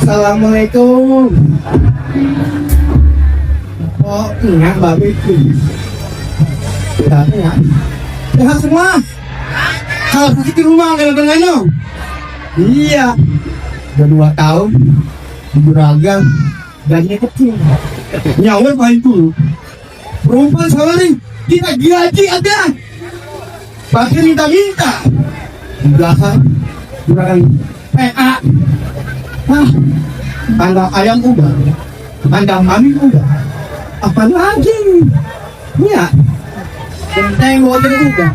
Assalamualaikum. Oh, ingat Mbak Vicky. Ya. Sehat semua. Kalau sakit di rumah nggak. Iya. Udah 2 tahun. Beragam. Gajinya kecil. Nyawa paling dulu. Perempuan sama nih. Kita gaji ada. Pakai minta-minta. Di belakang. Juragan PA. Kandang ayam udah, kandang kambing udah, apa lagi? Ya, genteng water udah.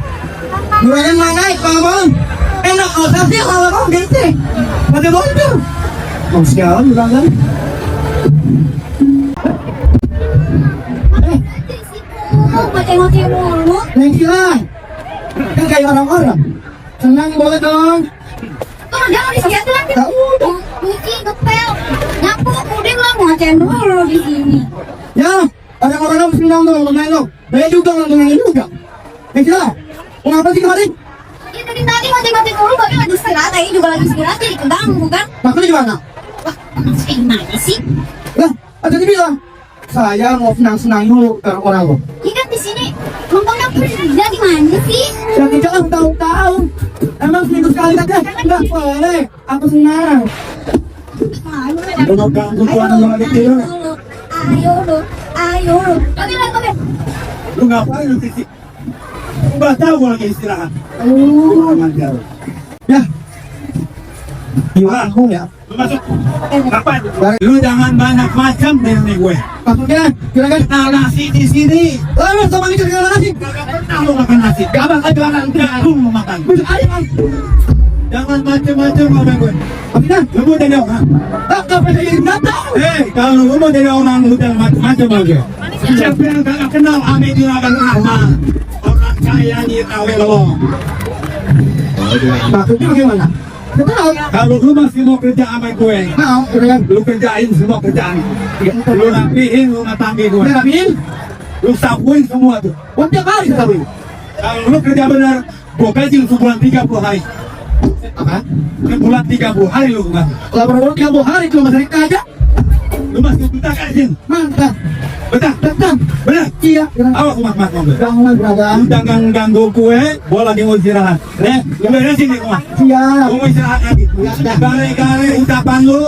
Juragan mana kamu? Enak sih kalau kamu genteng, pakai water. Siapa juragan? Ngoceh-ngoceh mulu. Nengkilan, kan kayak orang-orang. Senang boleh dong. Jangan disitu lagi. Cuci, ngepel, nyapu, kemudian lah ngoceh dulu di sini. Ya, ada orang-orang senang dong, main dong. Saya juga nonton juga. Nengkilan, kenapa sih kemarin? Ya tadi ngoceh-ngoceh dulu, tapi lagi istirahat, ini juga lagi istirahat, jadi keganggu kan? Maksudnya gimana? Wah, gimana sih? Lah, ada dibilang saya mau senang-senang dulu ke orang lo. Ini kan di sini numpangnya kerja di mana sih? Yang jangan tahu-tahu. Emang seminggu sekali saja nggak boleh. Aku senang. Ayo lu. Oke. Lu ngapain lu Titi? Nggak tahu gua lagi istirahat. Ya. Gimana aku ya? Lu masuk. Kapan? Lu jangan banyak macam nih gue. Maksudnya, kira-kira Nah, nasi di sini. lalu sama ini kira nasi. Gak pernah lu makan nasi. Gak bakal jualan Jagung lu makan. Bisa aja Bang. Jangan macam-macam sama gue. Maksudnya, Lu mau jadi orang? tak pernah jadi datang. Kalau lu mau jadi orang, lu jangan macam-macam aja. Siapa yang gak kenal Ame Juragan Rahman? Orang kaya nyirawe lo. Maksudnya bagaimana? Gak tahu. Kalau lu masih mau kerja sama gue, Mau, kira-kira. lu kerjain semua kerjaan. Lu rapihin rumah tangga gue. Udah rapiin? Lu sapuin semua tuh. Buat tiap hari kita beli. Kalau lu kerja benar, gue gaji lu sebulan 30 hari. Apa? Sebulan 30 hari lu kan. Kalau baru 30 hari cuma masih aja. Lu masih betah kan? Mantap. Betah? Datang. Benar? Iya. Awas mak mobil. Jangan beragam. Lu jangan ganggu gue, gue lagi mau istirahat. Nih, lu beresin nih rumah. Siap. Gue mau istirahat lagi. Gare-gare ucapan lu,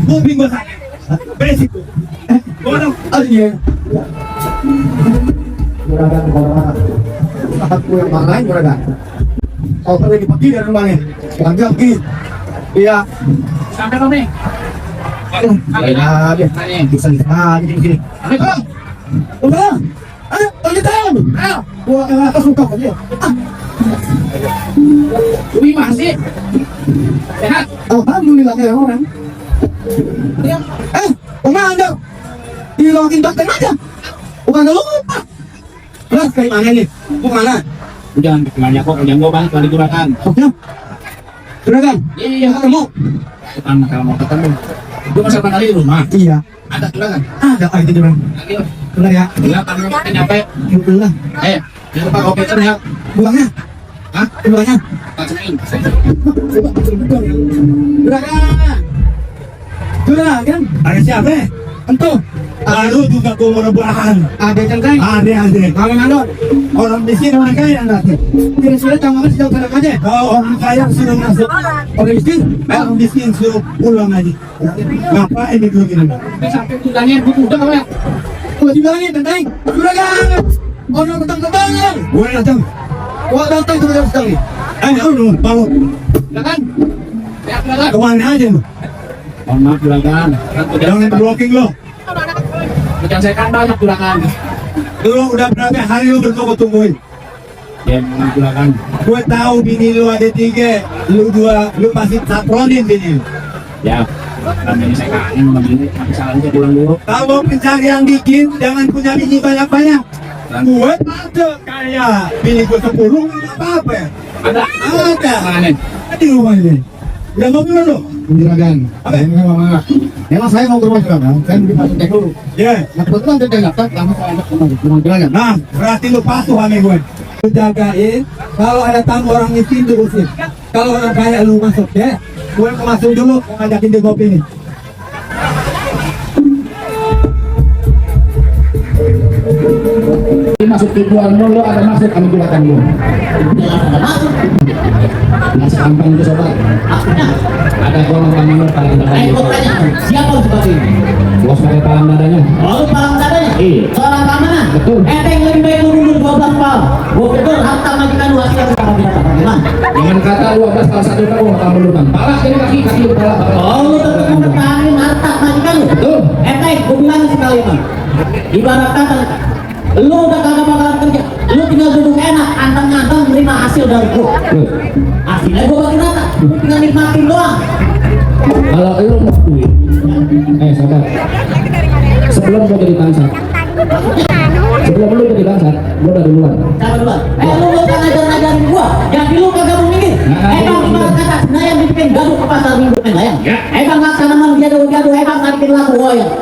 kuping gue sakit. Beresin tuh. Bodoh. Oh iya. Juragan orang saat gue yang marahin juragan. Kalau perlu dipergi dari rumahnya, sekarang dia pergi. Iya. Sampai lo nih. Ya, bisa di sini. Ayo, udah. Ayo, lanjut ayo. Ayo, Gua atas suka aja. Gimana sih? Sehat? Alhamdulillah kayak orang. Kemana anda? Dilogin dokter aja. Bukan lupa. Lah kayak mana nih? Kemana? Jangan kemana kok, jangan gua balik balik juragan. Oke. Juragan. Iya, Ketemu. kalau mau ketemu. Gua masa kali di rumah. Iya. Ada juragan. Ada apa itu juragan? Lagi. Benar ya. Kelihatan lu nyampe. Alhamdulillah. Jangan lupa kopi kan ya. Bulangnya. Hah? Bulangnya. Pacarin. Juragan. Juragan. Ada siapa? Entuh. Baru juga gua mau rebahan. Ada centeng. Ada. Kamu mandor. Orang miskin orang kaya nanti. Kira-kira tangan sudah tenang aja. Kalau orang kaya suruh masuk, Orang miskin. orang miskin suruh pulang aja. Ngapain itu gini? Sampai tulangnya udah kamu ya. Gua dibilangin tentang juragan. Orang ketang-ketangan. Gue datang. Gua datang ke dalam sekali. Lu bawa Juragan. Sehat juragan. kemana aja lu? Mohon maaf juragan. Jangan blocking lo. Jangan saya kan banyak juragan. Lu udah berapa hari lu bertunggu-tungguin? Ya mohon juragan. Gue tahu bini lu ada 3, lu 2, lu masih sapronin bini lu. Ya. Namanya saya kangen sama bini. Tapi salahnya pulang dulu. Kalau pencari yang bikin, jangan punya bini banyak-banyak. Gue ada kaya, bini gue 10, nggak apa-apa ya. Ada. Ada. Mana? Di rumah ini. Udah mau belum lu? Juragan. Apa? Memang saya mau ke rumah juragan. Saya mau dipasang cek dulu. Ya. Nah kebetulan dia datang, lama saya ajak ke rumah juragan. Nah, berarti lu patuh sama gue. Lu jagain, kalau ada tamu orang miskin lu usir. Kalau orang kaya lu masuk ya. Gue mau masuk dulu, mau ngajakin dia kopi nih. Masuk tujuan dulu ada masuk kami juragan dulu. Masuk kampung itu sobat. Ada golong kamu paling dadanya. Siapa seperti ini? Bos pakai palang dadanya. Oh, palang dadanya? Iya. Seorang keamanan? Betul. Yang lebih baik mundur 12 pal. Gue betul harta majikan lu hasil kita binatang. Bagaimana? Dengan kata 12 salah satu kamu kamu dulukan. Pala ini kaki lu pala. Oh, lu tetap mempertahankan harta majikan lu? Betul. Gue bilang sekali bang. Ibarat kata, lu udah kagak bakalan kerja. Lu tinggal duduk enak, anteng-anteng menerima hasil dari gue. Hasilnya gue bagi rata. Lu tinggal nikmatin doang. Kalau lu mau duit, sabar. Sebelum gua jadi bangsat, sebelum lu jadi bangsat, gua udah duluan. Siapa duluan? Lu kan ngajar-ngajarin gua. Jadi lu kagak mau mikir. Bang ibarat kata senayan bikin gaduh ke pasar minggu layang. Bang laksanaman gaduh-gaduh, bang ngadepin laku woyong.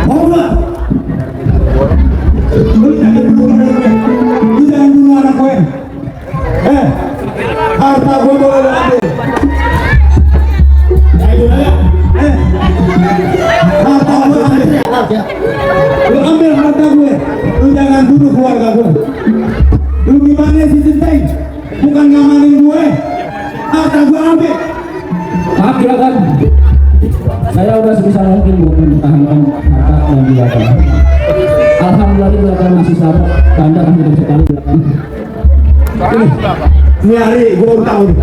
Mau nggak? Lu jangan bunuh anak gue. Lu jangan bunuh anak gue. Harta gue boleh lu ambil. Harta gue ambil. Lu ambil harta gue. Lu jangan bunuh keluarga gue. Lu gimana sih Centeng? Bukan ngamanin gue. Harta gue ambil. Maaf juragan, saya udah sebisa mungkin buat mempertahankan harta dan juragan. Alhamdulillah juragan masih selamat. Tanda kan tidak sekali juragan. Ini hari gue baru tahu nih.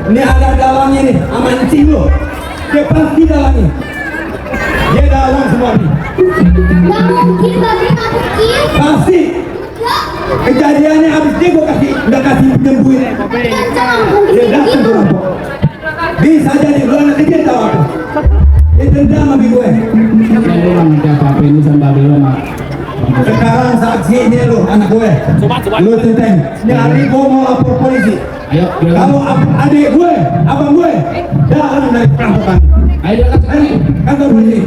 Ini ada dalangnya nih, sama encing lo. Dia pasti dalangnya. Dia dalang semua nih. Gak mungkin, Babe, gak mungkin. Pasti. Gak, Kejadiannya abis dia gue udah kasih nyembuhin. kan jangan mungkin Dia kayak datang gitu. ke rampok. Bisa jadi gue anak kecil tahu apa? Dia dendam sama gue. Saya bilang nanti apa-apa ini sama Babel mak. Sekarang saksi ini lo anak gue. Lu Centeng. Ini hari gue mau lapor polisi. Ayo juragan. Kalau adik gue, abang gue, dalang dari perampokan. Ayo juragan Ayo, sekali. kantor polisi.